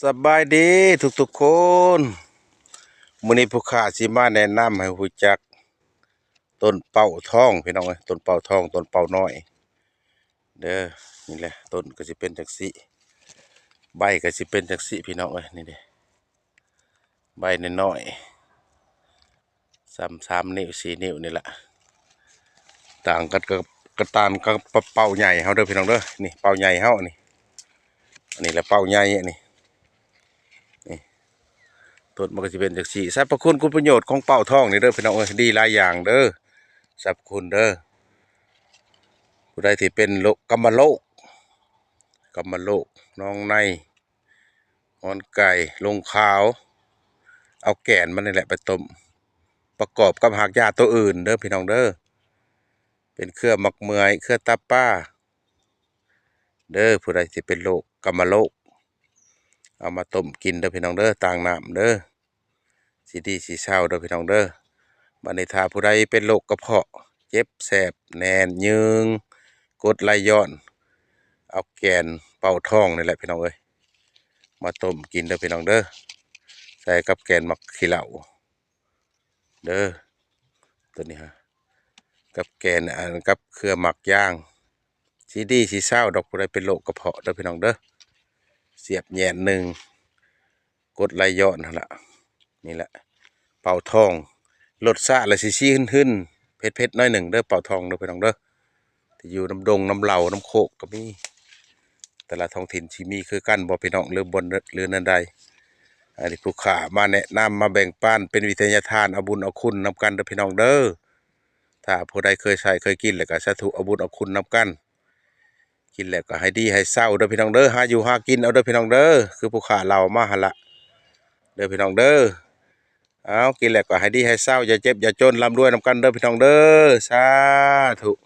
ສະບາຍດີທຸກໆຄົນ. ມື້ນີ້ຜູ້ຂ້າຊິມາແນະນຳໃຫ້ຮູ້ຈັກຕົ້ນເປົ້າທອງ ພີ່ນ້ອງເອີຍ, ຕົ້ນເປົ້າທອງ, ຕົ້ນເປົ້ານ້ອຍເດີ. ນີ້ແຫຼະ ຕົ້ນກໍຊິເປັນຈັ່ງຊີ້, ໃບກໍຊິເປັນຈັ່ງຊີ້ ພີ່ນ້ອງເອີຍ. ນີ້ເດ້ ໃບນ້ອຍໆ ສ່ຳສາມນິ້ວສີ່ນິ້ວນີ້ລະ, ຕ່າງກັນກັບ ກະຕ່າງກັບເປົ້າໃຫຍ່ເຮົາເດີ ພີ່ນ້ອງເດີ. ນີ້ເປົ້າໃຫຍ່ເຮົານີ້, ອັນນີ້ລະເປົ້າໃຫຍ່ ອັນນີ້ ນີ້ ຕົ້ນມັນກໍຊິເປັນຈັ່ງຊີ້. ສັບພະຄຸນຄຸນປະໂຫຍດຂອງເປົ້າທອງນີ້ເດີ ພີ່ນ້ອງເອີຍ, ດີຫຼາຍຢ່າງເດີ ສັບພະຄຸນເດີ. ຜູ້ໃດທີ່ເປັນໂລກ ກຳມະໂລກ ກຳມະໂລກ ໜອງໃນ ງອນໄກ່ ລົງຂາວ, ເອົາແກ່ນມັນນີ້ແຫຼະໄປຕົ້ມ ປະກອບກັບຮາກຢາໂຕອື່ນເດີ ພີ່ນ້ອງເດີ. ເປັນເຄືອໝາກເໝືອຍ ເຄືອຕາປາເດີ. ຜູ້ໃດທີ່ເປັນໂລກ ກຳມະໂລກ ເອົາມາຕົ້ມກິນເດີ ພີ່ນ້ອງເດີ, ຕ່າງນ້ຳເດີ, ຊິດີຊິເຊົາເດີ ພີ່ນ້ອງເດີ. ບັດນີ້ຖ້າຜູ້ໃດເປັນໂລກກະເພາະ ເຈັບແສບແໜ້ນຍືງ ກົດໄຫຼຍ້ອນ, ເອົາແກ່ນເປົ້າທອງນີ້ແຫຼະ ພີ່ນ້ອງເອີຍ ມາຕົ້ມກິນເດີ ພີ່ນ້ອງເດີ, ໃສ່ກັບແກ່ນໝາກຂີ້ເຫຼົ້າເດີ ໂຕນີ້ຮະ, ກັບແກ່ນ ອັນ ກັບເຄືອໝາກຢາງ ຊິດີຊິເຊົາດອກ. ຜູ້ໃດເປັນໂລກກະເພາະເດີ ພີ່ນ້ອງເດີ, ສຽບແໜ້ນຍືງ ກົດໄຫຼຍ້ອນຫັ້ນລະ. ນີ້ແຫຼະເປົ້າທອງ, ລົດຊາດລະຊິຊີ້ຫຶ້ນໆ ເຜັດໆໜ້ອຍໜຶ່ງເດີ ເປົ້າທອງເດີ ພີ່ນ້ອງເດີ. ທີ່ຢູ່ນຳດົງນຳເຫຼົ່ານຳໂຄກກໍມີ, ແຕ່ລະທ້ອງຖິ່ນຊິມີຄືກັນບໍ່ ພີ່ນ້ອງ ຫຼືບໍ່ ຫຼືແນວໃດ? ອັນນີ້ຜູ້ຂ້າມາແນະນຳ ມາແບ່ງປັນ ເປັນວິທະຍາທານ ເອົາບຸນເອົາຄຸນນຳກັນເດີ ພີ່ນ້ອງເດີ. ຖ້າຜູ້ໃດເຄີຍໃຊ້ເຄີຍກິນແລ້ວກໍສາທຸ ເອົາບຸນເອົາຄຸນນຳກັນ. ກິນແລ້ວກໍໃຫ້ດີໃຫ້ເຊົາເດີ ພີ່ນ້ອງເດີ, ຫາຢູ່ຫາກິນເອົາເດີ ພີ່ນ້ອງເດີ, ຄືຜູ້ຂ້າເລົ່າມາຫັ້ນລະເດີ ພີ່ນ້ອງເດີ. ເອົາ ກິນແລ້ວກໍໃຫ້ດີໃຫ້ເຊົາ, ຢ່າເຈັບຢ່າຈົນ, ລ່ຳລວຍນຳກັນເດີ ພີ່ນ້ອງເດີ, ສາທຸ.